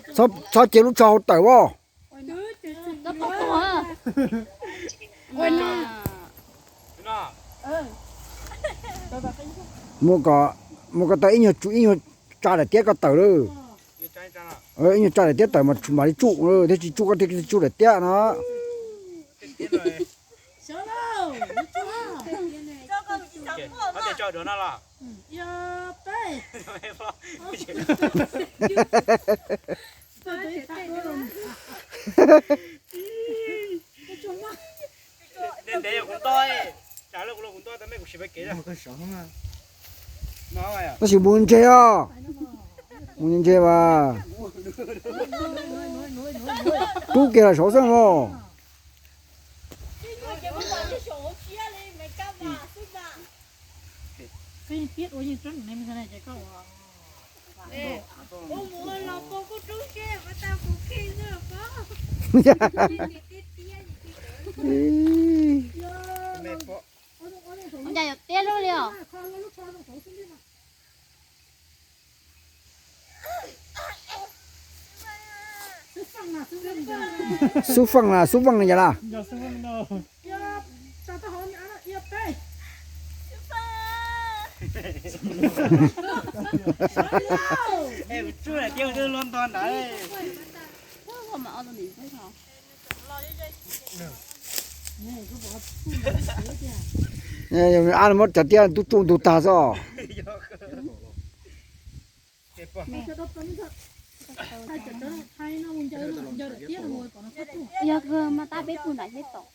Txhob cia lub tsho hauv tawm as. Mus kom, mus kom tau ib nyuag tsum ib nyuag tsa daim tiab koj tawm lawm. Ib nyuag tsa daim tiab tawm mas mam li tsuj, thiab tsis tsuj koj thiaj tsuj daim tiab no. Tab sis mus ntseg os, mus ntseg mas rub kiag los saud xwb mog. Ua cas yuav tiab lub li os? Xub feej na, xub feej na yog las. Ab, muab cov tiab tub tsuj ntug tag xwb os. Yog kawg mas tab peb pw nram teb tom.